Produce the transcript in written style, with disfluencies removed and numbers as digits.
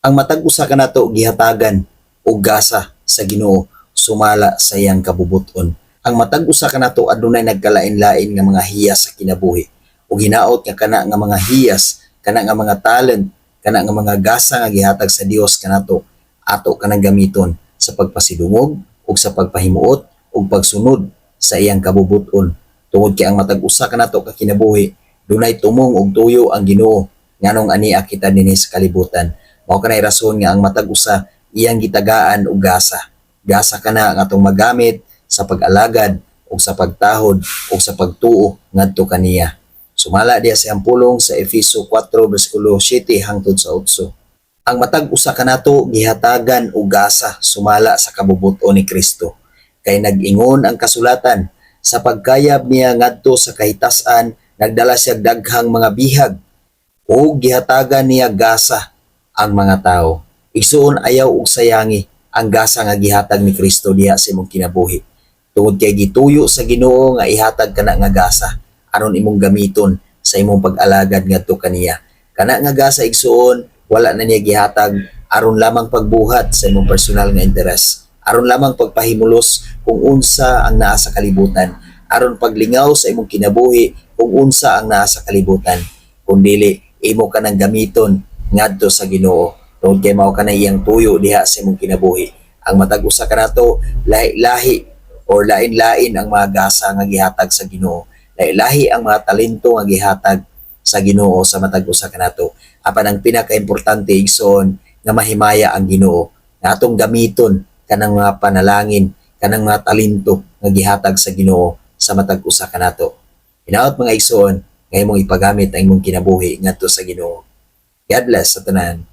Ang matag usa kanato gihatagan og gasa sa Ginoo sumala sa iyang kabubuton. Ang matag usa kanato adunay nagkalain-lain nga mga hiyas sa kinabuhi. Ug hinaot nga kana nga mga hiyas, kana nga mga talent, kana nga mga gasa nga gihatag sa Dios kanato, ato kanang gamiton sa pagpasidungog ug sa pagpahimuot ug pagsunod sa iyang kabubuton. Tungod kay ang matag usa kanato ka kinabuhi dunay tumong ug tuyo ang Ginoo nganong ania kita dinhi sa kalibutan. Mao kanay rason nga ang matag usa iyang gitagaan og gasa. Gasa kana nga atong magamit sa pag-alagad ug sa pagtahod ug sa pagtuo ngadto kaniya. Sumala diha sa iyang pulong sa Efeso 4 bersikulo 7 hangtod sa 8. Ang matag usa kanato gihatagan og gasa sumala sa kabubuton ni Kristo. Kay nag-ingon ang kasulatan, sa pagkayab niya ngadto sa kahitasan, nagdala siya daghang mga bihag ug gihatagan niya gasa ang mga tao. Igsuon, ayaw og sayangi ang gasa nga gihatag ni Kristo diha sa imong kinabuhi. Tungod kay gituyo sa Ginoo nga ihatag kana nga gasa aron imong gamiton sa imong pag-alagad ngadto kaniya. Kana nga gasa, igsuon, wala na niya gihatag aron lamang pagbuhat sa imong personal nga interes. Aron lamang pagpahimulos kung unsa ang naa sa kalibutan. Aron paglingaw sa imong kinabuhi kung unsa ang naa sa kalibutan. Kundili imo kanang gamiton ngadto sa Ginoo. Tungod kay mao kana iyang tuyo diha sa imong kinabuhi. Ang matag usa kanato lahi-lahi or lain-lain ang mga gasa nga gihatag sa Ginoo. Lahi-lahi ang mga talento nga gihatag sa Ginoo sa matag usa kanato. Apan ang pinakaimportante, igsoon, nga mahimaya ang Ginoo nga atong gamiton kanang mga panalangin, kanang mga talento nga gihatag sa Ginoo sa matag usa kanato. Hinaot, mga igsoon, nga imong ipagamit ang imong kinabuhi ngadto sa Ginoo. God bless sa tanan.